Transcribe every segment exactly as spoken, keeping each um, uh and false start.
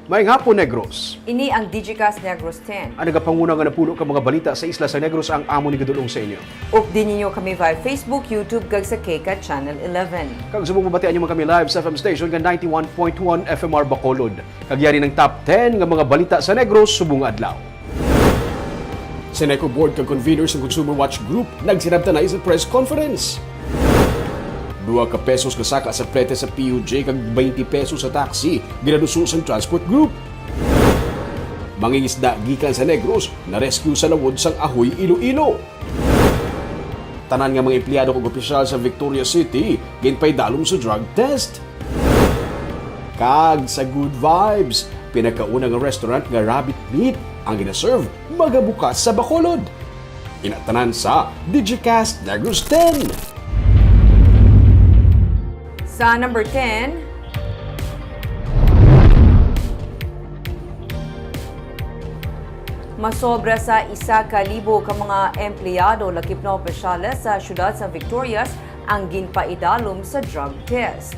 Maayong hapon, Negros. Ini ang Digicast Negros ten. Ang nagapanguna nga napulo ka mga balita sa isla sa Negros ang amon igadul-ong sa inyo. Updi ninyo kami via Facebook, YouTube, kag sa KCAT Channel eleven. Kag subong mabatian nyo man kami live sa F M station nga ninety-one point one F M R Bacolod. Kag yari ang top ten nga mga balita sa Negros subong nga adlaw. Seneco Board kag conveners sang Consumer Watch Group nagsirabtanay sa press conference. Duha ka pesos nga saka sa plete sa P U J kag twenty pesos sa taxi ginaduso sang Transport Group. Mangingisda gikan sa Negros na-rescue sa lawod sang Ahoy, Iloilo. Tanan nga mga empleyado kag opisyal sa Victoria City ginpaidalom sa drug test. Kag sa Good Vibes, pinakauna nga restaurant nga rabbit meat ang ginaserve magabukas sa Bacolod. Ina tanan sa Digicast Negros ten. Sa number ten, masobra sa isa ka libo ka mga empleyado, lakip na opisyales sa siyudad sa Victorias ang ginpaidalom sa drug test.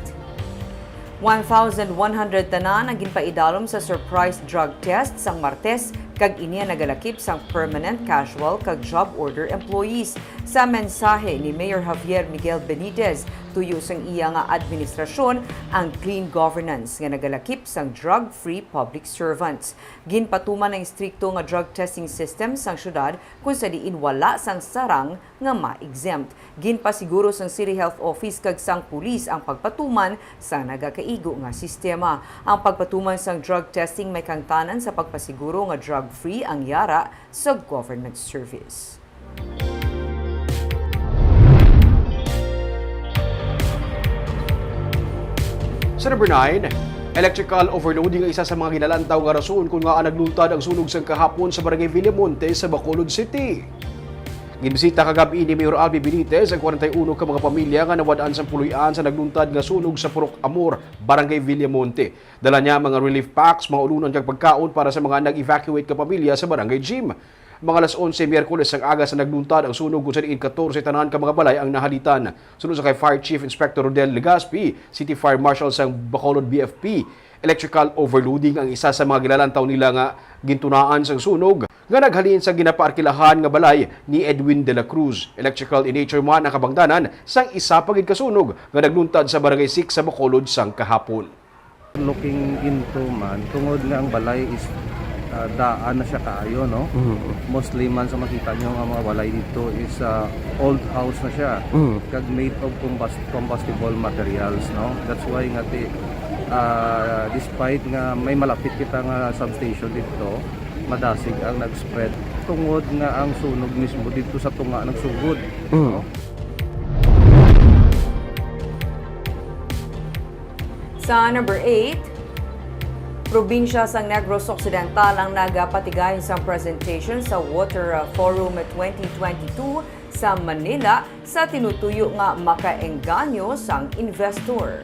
One thousand one hundred tanan ang ginpaidalom sa surprise drug test sang Martes, kag ini ang nagalakip sang permanent, casual, kag job order employees. Sa mensahe ni Mayor Javier Miguel Benitez, tuyo sang iya nga administrasyon ang clean governance nga nagalakip sang drug-free public servants. Ginpatuman ang istrikto nga drug testing system sang syudad, kon sa diin wala sang sarang nga ma-exempt. Ginpasiguro sang City Health Office kag sang pulis ang pagpatuman sang nagakaigo nga sistema. Ang pagpatuman sang drug testing may kahangtanan sa pagpasiguro nga drug-free ang yara sa government service. Sa number nine, electrical overloading ang isa sa mga ginalantaw nga rason kon ngaa nagluntad ang sunog sang kahapon sa Barangay Villamonte sa Bacolod City. Ginbisita kagab-i ni Mayor Albee Benitez ang kwarenta y uno ka mga pamilya nga nawad-an sang puloy-an sa nagluntad nga sunog sa Purok Amor, Barangay Villamonte. Dala niya ang mga relief packs, mga ulunon kag pagkaon para sa mga nag-evacuate nga pamilya sa Barangay Gym. Mga alas onse Miyerkules sang aga sa nagluntad ang sunog, kung sa diin katorse tanan ka mga balay ang nahalitan. Suno sa kay Fire Chief Inspector Rodel Legaspi, City Fire Marshal sang Bacolod B F P, electrical overloading ang isa sa mga ginalantaw nila nga gintunaan sang sunog nga naghalin sa ginapaarkilahan nga balay ni Edwin de la Cruz. Electrical in nature man ang kabangdanan sang isa pa gid ka sunog nga nagluntad sa Barangay six sa Bacolod sang kahapon. Looking into man, tungod nga ang balay is ah, daan na siya kaayo, no? Mhm. Mostly man sa makita nyo nga mga balay dito is ah, old house na siya. Mhm. Kag made of combust- combustible materials, no? That's why nga ti, ah, despite nga may malapit kita nga substation dito, madasig ang nag-spread tungod nga ang sunog mismo dito sa tunga nagsugod. Mhm. No? Sa number eight, probinsya sang Negros Occidental ang nagapatigayon sang presentation sa Water Forum twenty twenty-two sa Manila sa tinutuyo nga makaengganyo sang investor.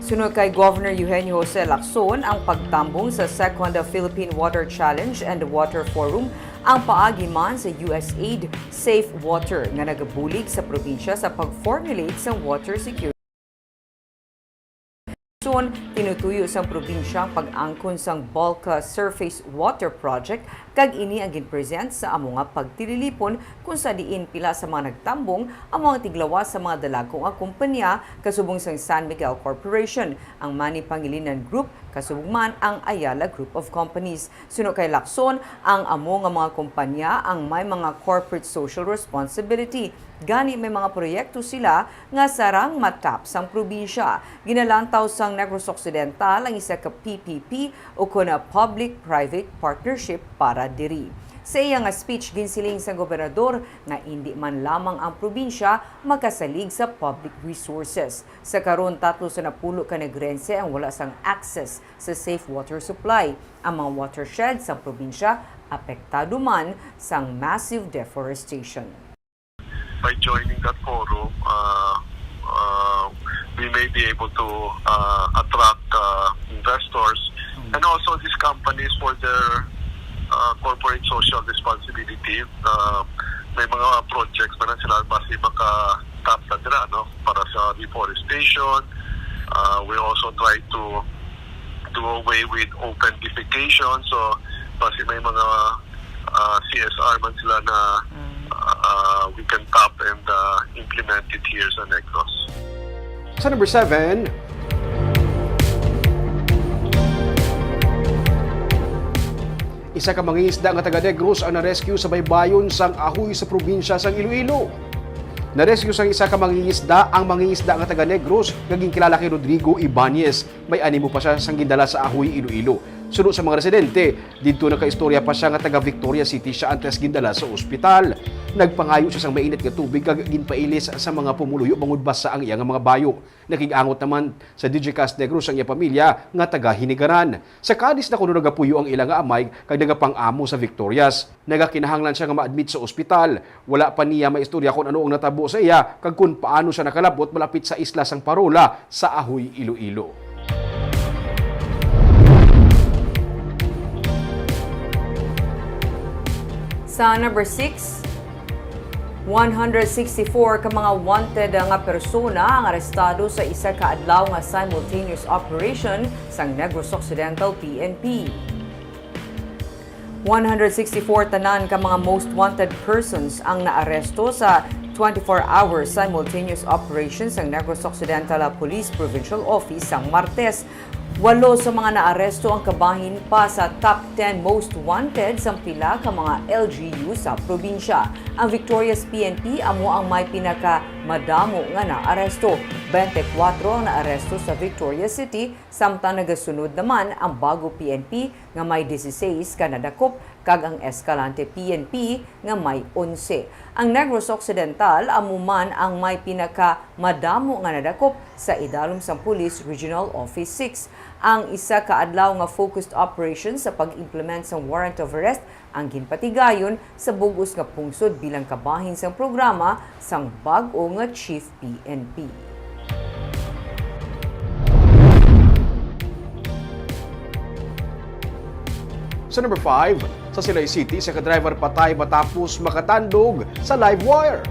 Suno kay Governor Eugenio Jose Lacson, ang pagtambong sa Second Philippine Water Challenge and Water Forum ang paagi man sa U S aid Safe Water nga nagabulig sa probinsya sa pag-formulate sang water security. Son, tinutuyo sang probinsya ang pag-angkon sang bulk surface water project, kag ini ang gin-present sa amo nga pagtililipon, kung sa diin pila sa mga nagtambong amo ang tiglawas sa mga dalagko nga kompanya kasubong sang San Miguel Corporation, ang Manny Pangilinan Group, kasubong man ang Ayala Group of Companies. Suno kay Lacson, ang amo nga mga kompanya ang may mga corporate social responsibility. Gani may mga proyekto sila nga sarang matap sang probinsya. Ginalantaw sang Negros Occidental ang isa ka P P P o kon Public-Private Partnership para diri. Sa iya nga speech, ginsiling sang gobernador nga indi man lamang ang probinsya makasalig sa public resources. Sa karon, tatlo sa napulo ka Negrense ang wala sang access sa safe water supply. Ang mga watershed sa probinsya apektado man sang massive deforestation. By joining that forum, uh, uh, we may be able to uh, attract uh, investors and also these companies for their uh, corporate social responsibility. Uh, may mga projects na sila basi maka-tap na dira, no? Para sa reforestation. Uh, we also try to do away with open defecation. So, basi may mga, ah, C S R man sila na, ah, we can tap and, ah, implement it here sa Negros. Sa number seven, isa ka mangingisda nga taga Negros ang na-rescue sa baybayon sang Ahoy sa probinsya sang Iloilo. Na-rescue sang isa ka mangingisda ang mangingisda nga taga Negros nga ginkilala kay Rodrigo Ibanez. May animo pa siya sang gindala sa Ahoy, Iloilo. Suno sa mga residente, didto nakaistorya pa siya nga taga Victoria City siya antes gindala sa ospital. Nagpangayo siya sang mainit nga tubig kag ginpailis sa mga pumuluyo bangod basa ang iya nga mga bayo. Nakig-angot naman sa Digicast Negros ang iya pamilya nga taga Hinigaran. Sa Cadiz na kuno nagapuyo ang ila nga amay kag nagapang-amo sa Victorias. Nagakinahanglan siya nga ma-admit sa ospital. Wala pa niya maistorya kon ano ang natabo sa iya kag kon paano siya nakalabot malapit sa isla sang Parola sa Ahoy, Iloilo. Sa number six, one hundred sixty-four ka mga wanted nga persona ang arestado sa isa ka adlaw nga simultaneous operation sang Negros Occidental P N P. One hundred sixty-four tanan ka mga most wanted persons ang naaresto sa twenty-four hour simultaneous operation sang Negros Occidental Police Provincial Office sang Martes. Walo sa mga naaresto ang kabahin pa sa top ten most wanted sang pila ka mga L G U sa probinsya. Ang Victorias P N P amo ang may pinakamadamo nga naaresto. Twenty-four ang naaresto sa Victorias City, samtang nagasunod naman ang Bago P N P nga may dieciséis ka nadakop, kag ang Escalante P N P nga may onse. Ang Negros Occidental amo man ang may pinakamadamo nga nadakop sa idalom sang Police Regional Office six. Ang isa ka adlaw nga focused operation sa pag-implement sang warrant of arrest ang ginpatigayon sa bug-os nga pungsod bilang kabahin sang programa sang bag-o nga Chief P N P. Sa number five, sa Silay City, isa ka driver patay matapos makatandog sa live wire.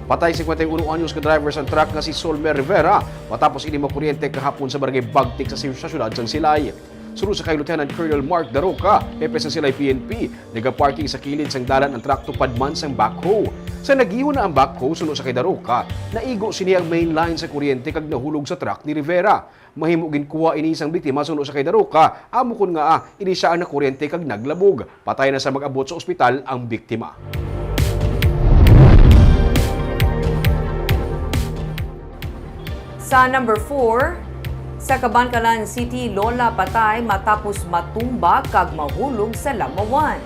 Patay, singkwenta y uno anyos ka driver sang truck nga si Solmer Rivera matapos ini makuryente kahapon sa barangay Bagtik sa si-, sa siyudad sang Silay. Suno sa kay Lieutenant Colonel Mark Daroca, hepe sang Silay P N P, nagaparking sa kilid sang dalan ang truck tupad man sang backhoe. Sa nagihon na ang backhoe, suno sa kay Daroca, naigo sini ang main line sa kuryente kag nahulog sa truck ni Rivera. Mahimo ginkuha ini sang biktima suno sa kay Daroca, amo kon ngaa ini sia ang nakuryente kag naglabog. Patay na sa mag-abot sa ospital ang biktima. Sa number four, sa Kabankalan City, lola patay matapos matumba kag mahulog sa lamawan.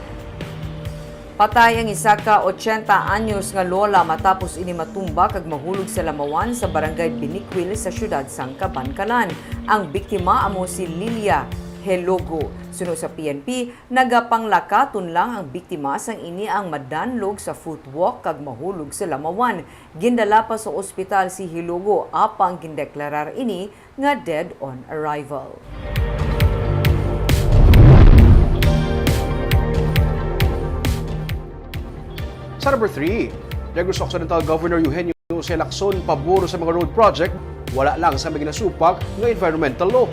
Patay ang isa ka ochenta anyos nga lola matapos ini matumba kag mahulog sa lamawan sa barangay Binikwil sa siyudad sang Kabankalan. Ang biktima amo si Lilia Helogo. Suno sa P N P, nagapanglakaton lang ang biktima sang ini ang madanlog sa footwalk kag mahulog sa lamawan. Gindala pa sa ospital si Helogo, apang gindeklarar ini nga dead on arrival. Sa number three, Negros Occidental Governor Eugenio Jose Lacson pabor sa mga road project, wala lang sa may ginasupak nga environmental law.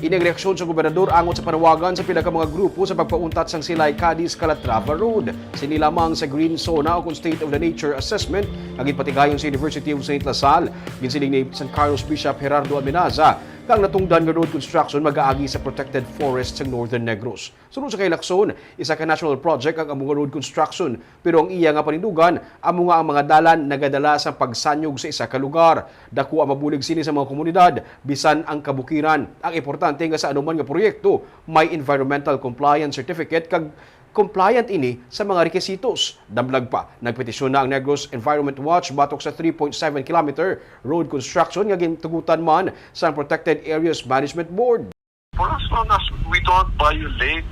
Ini ang reaksyon sa gobernador angot sa panawagan sa pila ka mga grupo sa pagpauntat sang Silay Cadiz Calatrava Road. Sini lamang sa Green Zona o kung State of the Nature Assessment nga ginpatigayon sa University of Saint La Salle. Ginsiling ni San Carlos Bishop Gerardo Almenaza nga ang natungdan nga road construction mag-aagi sa protected forest sa Northern Negros. Suno sa kay Lacson, isa ka national project ang amo nga road construction, pero ang iya nga panindugan amo nga ang mga dalan nagadala sa pagsanyog sa isa ka lugar. Daku ang mabulig sini sa mga komunidad, bisan ang kabukiran. Ang importante nga sa anuman nga proyekto, may environmental compliance certificate kag compliant ini sa mga rekisitos. Damlag pa, nagpetisyon na ang Negros Environment Watch batok sa three point seven kilometer road construction nga gintugutan man sa Protected Areas Management Board. For as long as we don't violate,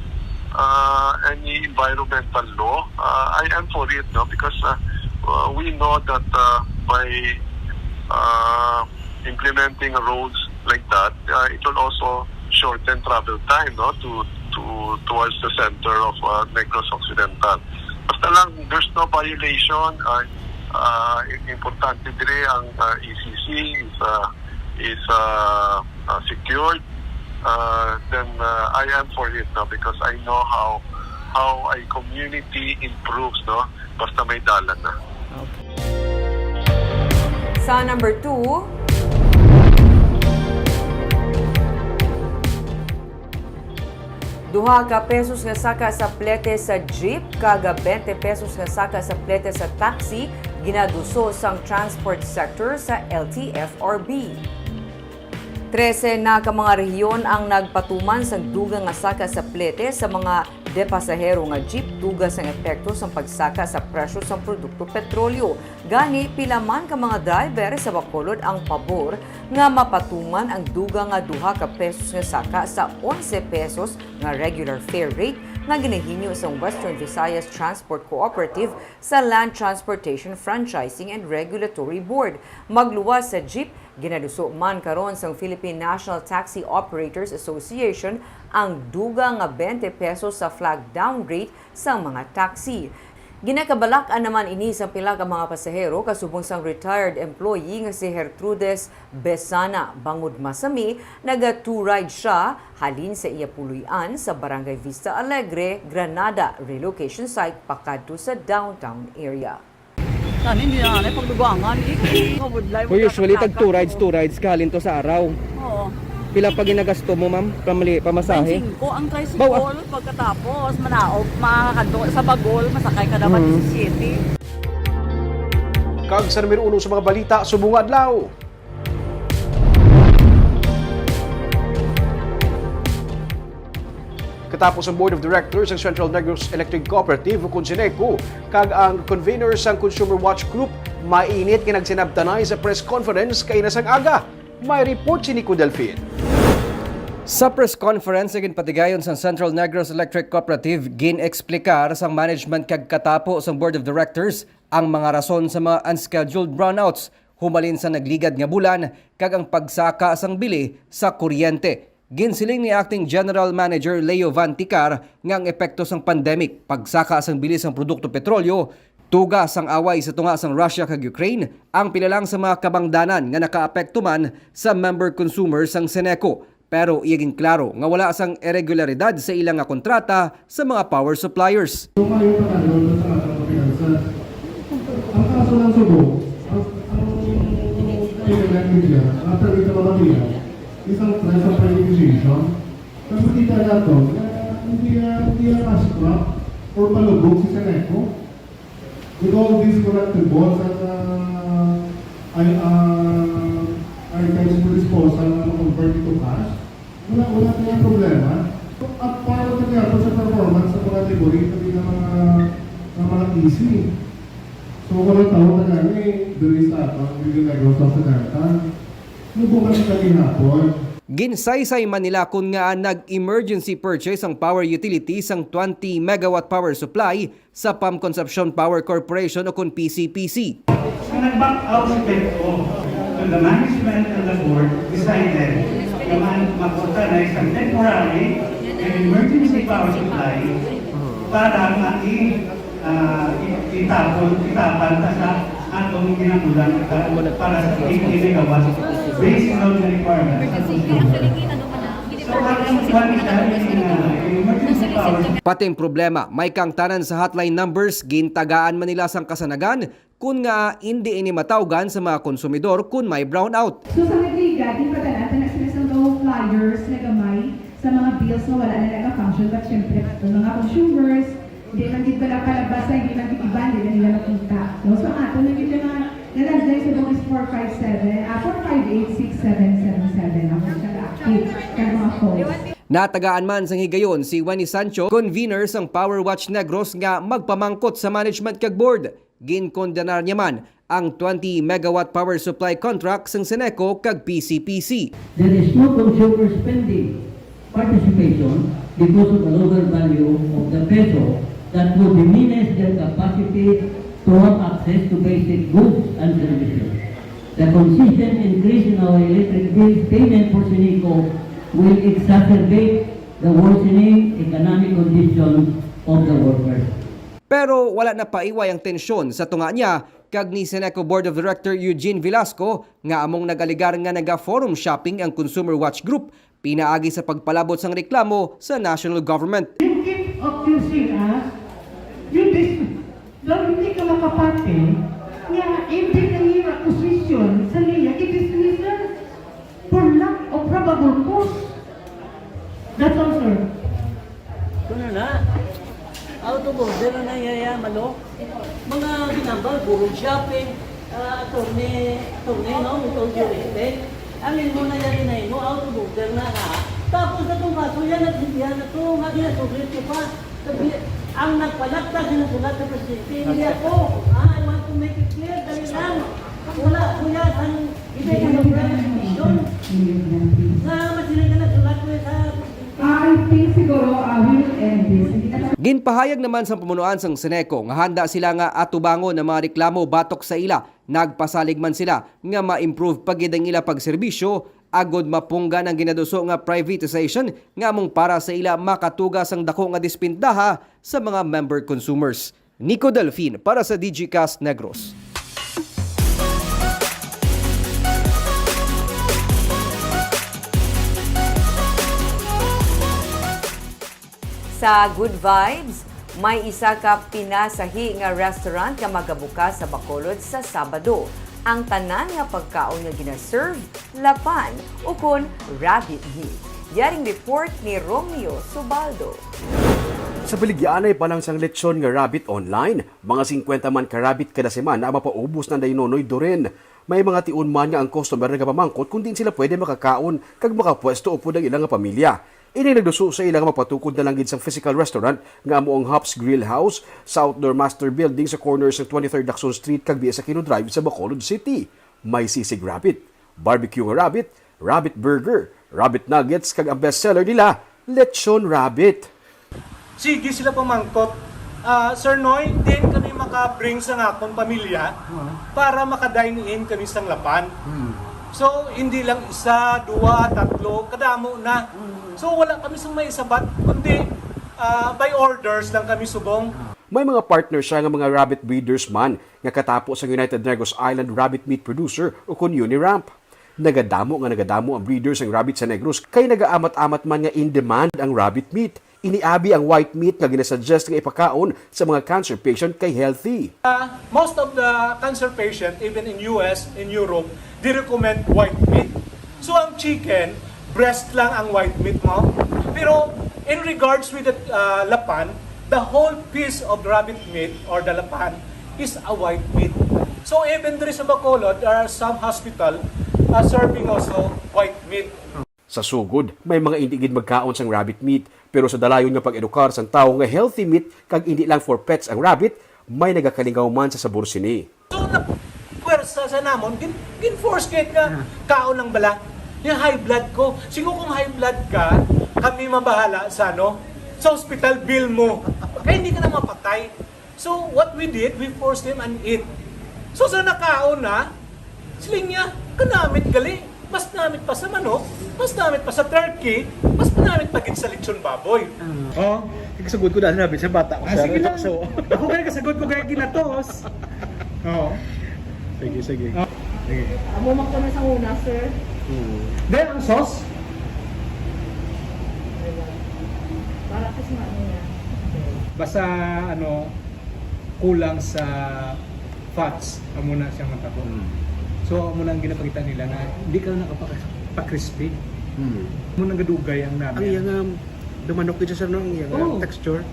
uh, any environmental law, uh, I am for it, no? Because, uh, uh, we know that, uh, by, uh, implementing roads like that, uh, it will also shorten travel time, no, to, to, towards the center of, uh, Negros Occidental. Basta lang, there's no violation. Uh, uh, importante dire ang, uh, E C C is, uh, is, uh, uh, secured. Uh, then uh, I am for it, no, because I know how how a community improves, no, basta may dalan na. Sa number two, duha ka pesos nga saka sa plete sa jeep kag twenty pesos nga saka sa plete sa taxi ginaduso sang transport sector sa L T F R B. Trese na ka mga rehiyon ang nagpatuman sang dugang nga saka sa plete sa mga de pasahero nga jeep tuga sang epekto sang pagsaka sa presyo sang produkto petrolyo. Gani, pila man ka mga driver sa Bacolod ang pabor nga mapatuman ang dugang nga duha ka pesos nga saka sa onse pesos nga regular fare rate nga ginahinyo sang Western Visayas Transport Cooperative sa Land Transportation Franchising and Regulatory Board. Magluwas sa jeep, ginaduso man karon sang Philippine National Taxi Operators Association ang dugang nga twenty pesos sa flag down rate sang mga taxi. Ginakabalak-an naman ini sang pila ka mga pasahero kasubong sang retired employee nga si Gertrudes Besana, bangod masami, naga-two ride sia halin sa iya puloy-an sa Barangay Vista Alegre, Granada, relocation site pakadto sa downtown area. Tani, hindi na anay pagdugangan. Iki, mabudlay mo. Usually, tag two rides, two rides ka halin to sa araw. Oo. Pila pa ginagasto mo, ma'am? Pamali, pamasahe? Twenty-five ang tricycle, pagkatapos, manaog, makakadto sa Bagol, masakay ka dapat mm. Siyete. Kag sa numero uno sa mga balita subong nga adlaw. Katapos ang Board of Directors sang Central Negros Electric Cooperative ukon CENECO kag ang convener sang Consumer Watch Group mainit nga nagsinabtanay sa press conference kaina sang aga. May report si Nico Delfin. Sa press conference nga ginpatigayon sang Central Negros Electric Cooperative, gin-eksplikar sang management kag katapo sang Board of Directors ang mga rason sa mga unscheduled brownouts humalin sa nagligad nga bulan kag ang pagsaka sang bili sa kuryente. Ginsiling ni Acting General Manager Leo Van Ticar nga ang epekto sang pandemic, pagsaka sang bili sang produkto petrolyo, tuga sang away sa tunga sang Russia kag Ukraine ang pila lang sa mga kabangdanan nga nakaapekto man sa member consumer sang CENECO. Pero iya ginklaro nga wala sang iregularidad sa ila nga kontrata sa mga power suppliers. Kung maayo panahon sa atong kapinansa, ang kaso ng subo, ang, ang kailangan media, ang permit na mabatiya, isang threat sa privatization. Pero kita nato na hindi, hindi fast track or palubog si CENECO. With all these collectibles and uh, I, uh, items for disposal na ma-convert into cash, wala, wala kaya problema. At para sa kaya sa performance sa mga library, pati na mga, na mga easy. So, wala tao na gani, diri sa atong Rio Negro Occidental. Nung bukas sa gihapon, Ginsaysay man nila kon ngaa nag-emergency purchase ang power utility sang twenty megawatt power supply sa Pam Concepcion Power Corporation o kon P C P C. Nag-back out si PEDCO, and the management and the board decided na man magpunta na isang temporary and emergency power supply para mai ah, i- itapon, itapan ta sa atong kinahanglan para sa twenty megawatt based on the requirements sa consumer. So, ang kuwan siya, yung, ah, yung emergency power Pati ang problema, may kangtanan sa hotline numbers, gintagaan man nila sang kasanagan, kun nga indi ini matawgan sa mga konsumidor kun may brownout. So sa Hadriga, ginpadala ta na sila sa mga flyers na gamay sa mga bills nga wala na nag-function, but syempre, ang mga consumers, di man gid wala palabas, hindi man gid iban, di na nila makita. No? So ato na gid nga nalanday sa book is four five seven, ah, four five eight six seven seven seven ang mga active kag mga calls. Natagaan man sang higayon si Wenny Sancho, convener sang Power Watch Negros, nga magpamangkot sa management kag board. Ginkondenar niya man ang twenty megawatt power supply contract sang CENECO kag P C P C. There is no consumer spending participation because of the lower value of the peso that would diminish their capacity to have access to basic goods and services. The consistent increase in our electric bills payment for CENECO will exacerbate the worsening economic condition of the workers. Pero wala napaiway ang tensyon sa tunga niya kag ni CENECO Board of Director Eugene Velasco nga among nag-alegar nga naga-forum shopping ang Consumer Watch Group pinaagi sa pagpalabot sang reklamo sa national government. You keep accusing us. You dis... Daw hindi ka makapati nga even ang ira accusation sa niya, i-dismiss na for lack of probable cause. That's all, sir. Ano na? Out of order na nang iya, Malo. Mga ginambal, burong shopping, ah, attorney, attorney, no? With all due respect, ang imo na yari na imo, out of order na na. Tapos na tong kaso yan, natindihan na to, nga ginasublit ko pa. Sabi, ang nagpalat ka, ginasulat sa presidente, hindi ako. Ah, I want to make it clear, dali lang. Wala, kuya, sang ibig ng order na petition. Nga, masiling ka nagsulat ko sa presidente. I think siguro I will end this. Hindi na Ginpahayag naman sang pamunuan sang Seneco nga handa sila nga atubangon ang mga reklamo batok sa ila. Nagpasalig man sila nga ma-improve pa gid ang ila pagserbisyo agod mapunggan ang ginaduso nga privatization nga among para sa ila makatuga sang dako nga dispintaha sa mga member consumers. Nico Delfin para sa Digicast Negros. Sa Good Vibes, may isa ka pinasahi nga restaurant nga magabukas sa Bacolod sa Sabado. Ang tanan nga pagkaon nga ginaserve, lapan, ukon rabbit meat. Yaring report ni Romeo Subaldo. Sa baligyaanay pa lang sang lechon nga rabbit online, mga singkwenta man ka rabbit kada semana ang mapaubos na ni Nonoy Durin. May mga tion man nga ang customer nagapamangkot kung diin sila pwede makakaon kag makapwesto upod ang ilang pamilya. Ini nagduso sa ila nga magpatukod na lang gid sang physical restaurant nga amo ang Hops Grill House sa outdoor master building sa corner sa twenty-third Lacson Street kag B S Aquino Drive sa Bacolod City. May sisig rabbit, barbecue nga rabbit, rabbit burger, rabbit nuggets, kag ang best seller nila, lechon rabbit. Sige sila pamangkot, "Ah, Sir Noy, diin kami maka-bring sa akon pamilya para maka-dine in kami sang Lapan?" So, hindi lang isa, duwa, tatlo, kadamo na. So, wala kami sing maisabat, kundi, ah, by orders lang kami subong. May mga partner siya nga mga rabbit breeders man nga katapo sa United Negros Island Rabbit Meat Producer o kon UNIRAMP. Nagadamo nga nagadamo ang breeder sang rabbit sa Negros kay nagaamat-amat man nga in demand ang rabbit meat. Ini abi ang white meat nga ginasuggest nga ipakaon sa mga cancer patient kay healthy. Uh, most of the cancer patient, even in U S, in Europe, they recommend white meat. So ang chicken, breast lang ang white meat mo. Pero in regards with the uh, lapan, the whole piece of rabbit meat or the lapan is a white meat. So even there is a Bacolod, there are some hospital uh, serving also white meat. Sa sugod, may mga indi gid magkaon sang rabbit meat, pero sa dalayon nga pag-edukar sang tawo nga healthy meat kag indi lang for pets ang rabbit, may nagakalingaw man sa sabor sini. So, napwersa sa namon, gin, gin-force gid nga kaon lang bala. Yung high blood ko. Siguro kung high blood ka, kami mabahala sa ano, sa hospital bill mo. Kaya hindi ka na mapatay. So, what we did, we forced him and eat. So, sa nakaon na, siling niya, "Kanamit gali. Mas namit pa sa manok, mas namit pa sa turkey, mas namit pa gid sa lechon baboy." Oh, kasagod ko dahil nabi sa bata ko. Ah, sige lang. Ako kaya kasagod ko kaya ginatos. Oo. Sige, sige. Sige. Amo man ko na sa una, sir. Then, ang sauce? Para kasi nga niya. Basta, ano, kulang sa fats, amo na siya matabo. So, amo na ang ginapakita nila na hindi ka nakapaka-crispy. Amo nang gadugay ang namin. Ang iyang um, dumanok dito, sir, no? Ang iyang um, texture.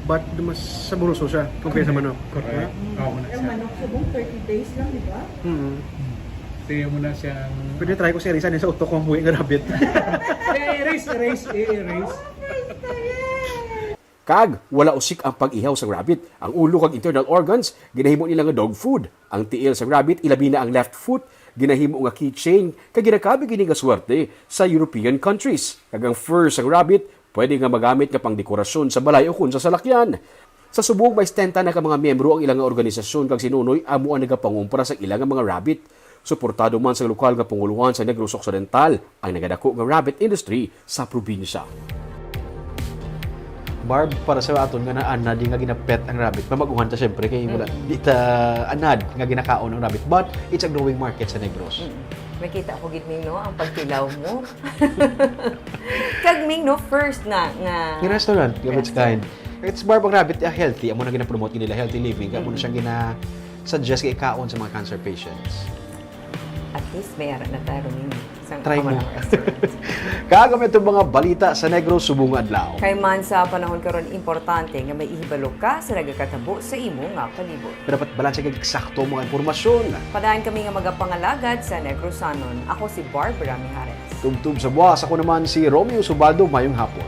But mas saboroso siya compare sa manok. Correct. Oo, na Ang manok subong thirty days lang, di ba? Kaya mo na siyang... Pwede try ko si Arisa sa utok kung buhi nga rabbit. Erase, erase, erase. Kag wala usik ang pag-ihaw sang rabbit. Ang ulo kag internal organs ginahimo nila nga dog food. Ang tiil sang rabbit, ilabi na ang left foot, ginahimo nga keychain kag ginakabig ini nga swerte sa European countries. Kag ang fur sang rabbit pwede nga magamit nga pangdekorasyon sa balay ukon sa salakyan. Sa subong, may setenta na ka mga miyembro ang ila nga organisasyon kag si Nonoy amo ang nagapangumpra sa ila nga mga rabbit. Suportado man sa lokal nga pangulohan sa Negros Occidental ang nagadako nga rabbit industry sa probinsya. Barb, para sa aton nga naanad nga ginapet ang rabbit, mabag-uhan ta, syempre, kay wala, Mm-mm. di ta anad nga ginakaon ang rabbit. But it's a growing market sa Negros. Mm. Nakita ko gid ninyo ang pagtilaw mo. Kag Ming, no, first na nga Yung restaurant, of its Restaurant. kind. It's Barb ang rabbit, ah, healthy. Amo na ginapromote nila, healthy living. Kaya mo na Mm. siyang gina-suggest kay ikaon sa mga cancer patients. At least may ara na tayo, Ming. Sa Try mo. Amarang Restaurant. Kag kami itong mga balita sa Negros subong adlaw. Kay man sa panahon karon, importante nga may ihibalo ka sa nagakatabo sa imo nga palibot. Pero dapat balanse kag eksakto ang mga impormasyon. Padayon kami nga magapangalagad sa Negrosanon. Ako si Barbara Mijares. Tubtob sa buwas, ako naman si Romeo Subaldo. Mayong hapon.